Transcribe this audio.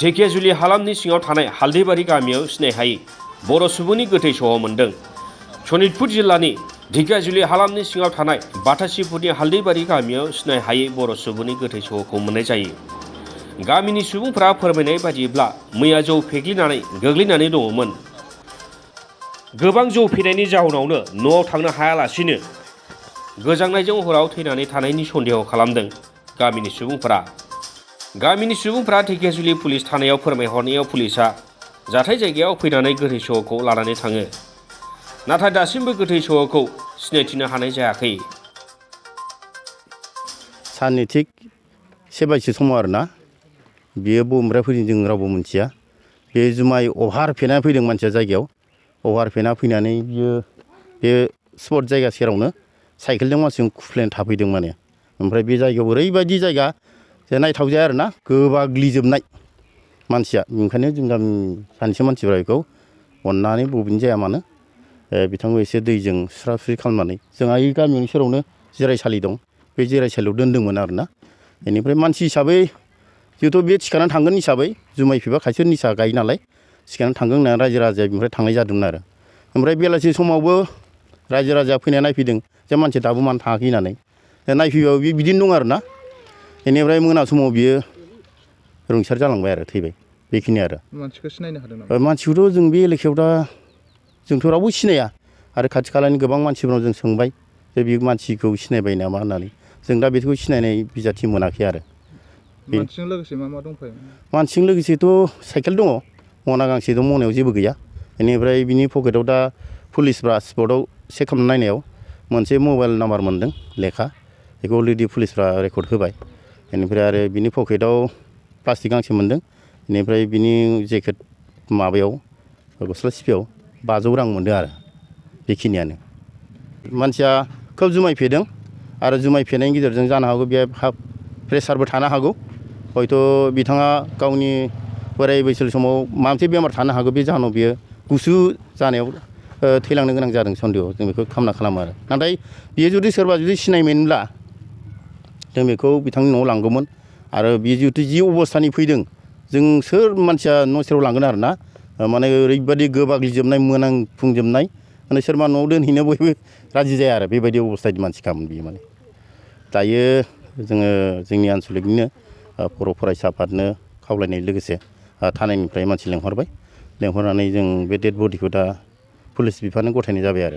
धेकियाजुलि हालामनि सिङाव थानाय हालदैबारि गामियाव सिनायहायै बर' सुबुंनि गोथै सह मोन्दों। सनितपुर जिल्लानि धेकियाजुलि हालामनि सिङाव थानाय बाथासिपुरनि हालदैबारि गामियाव सिनायहायै बर' सुबुंनि गोथै सहखौ मोननाय जायो। गामिनि सुबुंफोरा फोरमायनाय बायदिब्ला मैया जौ फेग्लिनानै गोग्लैनानै दङमोन। गोबां जौ फेनायनि जाउनावनो न'आव थांनो हायालासिनो गोजांनायजों हराव थैनानै थानायनि सन्देह खालामदों गामिनि सुबुंफोरा। धेकियाजुलि पुलिस थानायाव फोरमायहरनायाव पुलिसआ जाथाय जायगायाव फैनानै गोथै सहखौ लानानै थाङो। नाथाय दासिमबो गोथै सहखौ सिनायथिनो हानाय जायाखै। साननि थिक 7 बाजिसो समाव आरोना बियो बबेनिफ्राय फैदों जों रावबो मिथिया। बे जुमाय अभार फेना फैदों मानसिया जायगायाव। अभार फेना फैनानै बियो बे स्पट जायगा सेरावनो साइकेलजों मानसिजों खुफ्लेना थाफैदों माने। ओमफ्राय बे जायगायाव ओरैबायदि जायगा जे नायथाव जाया आरोना, गोबाग्लिजोबनाय मानसिया। ओंखायनो जों गामिनि सानैसो मानसिफ्रा बेखौ अननानै बबेनि जाया मानो बिथांखौ एसे दैजों सुस्रा-सुस्रि खालामनानै जोंहा बे गामिनि सेरावनो जिरायसालि दं, बे जिरायसालियाव दोनदोंमोन आरोना। बेनिफ्राय मानसि हिसाबै जिहेथु बे थिखानानै थांगोन हिसाबै जुमाय फेबा खायसे निसा गायो नालाय, थिखानानै थांगोन होननानै रायजो राजाया बेनिफ्राय थांनाय जादोंमोन आरो। ओमफ्राय बेलासि समावबो रायजो राजाया फैनानै नायफैदों जे मानसिया दाबो मानो थाङाखै होननानै। नायफैबाबो बे बिदिनो दं आरोना। बेनिफ्राय मोना समाव बियो रुंसार जालांबाय आरो, थैबाय, बेखिनि आरो। मानसिखौ सिनायनो हादों नामा? मानसिखौथ' जों बे एलेकायाव दा जोंथ' रावबो सिनाया आरो खाथि खालानि गोबां मानसिफोरनाव जों सोंबाय जे बे मानसिखौ सिनायबाय नामा होननानै। जों दा बेखौ सिनायनाय बिजाथि मोनाखै आरो। मानसिजों लोगोसे मा मा दंफायो? मानसिजों लोगोसेथ' साइकेल दङ, मना गांसे दं, मनायाव जेबो गैया। बेनिफ्राय बिनि पकेटाव दा पुलिसफ्रा स्पटआव चेक खालामना नायनायाव मोनसे मबाइल नाम्बार मोन्दों, लेखा। बेखौ अलरेडि पुलिसफ्रा रेकर्ड होबाय। बेनिफ्राय आरो बिनि पकेटाव प्लास्टिक गांसे मोन्दों। बेनिफ्राय बिनि जेकेट माबायाव गस्ला सिफियाव 500 रां मोन्दों आरो, बेखिनियानो। मानसिया खोब जुमाय फेदों आरो जुमाय फेनायनि गेजेरजों जानो हागौ बे प्रेसारबो थानो हागौ। हयथ' बिथाङा गावनि बोराय बैसो समाव माबा मोनसे बेमार थानो हागौ, बे जाहोनाव बियो गुसु जानायाव थैलांनो गोनां जादों सन्देह। जों बेखौ खालामो आरो। नाथाय बियो जुदि सोरबा सिनायमोनब्ला जों बेखौ बिथांनि न'आव लांगौमोन। आरो बियो जिहेथु जि अबस्थानि फैदों, जों सोर मानसिया न' सेराव लांगोन आरोना। माने ओरैबायदि गोबाग्लिजोबनाय, मोनांफुंजोबनाय, माने सोरबा न'आव दोनहैनो बयबो राजि जाया आरो, बेबायदि अबस्थानि मानसिखामोन बियो माने। दायो जोङो जोंनि आन्सलिकनिनो बर' फरायसा आफादनो खावलायनाय लोगोसे थानायनिफ्राय मानसि लेंहरबाय। लेंहरनानै जों बे डेड बडिखौ दा पुलिस बिफाननो गथायनाय जाबाय आरो।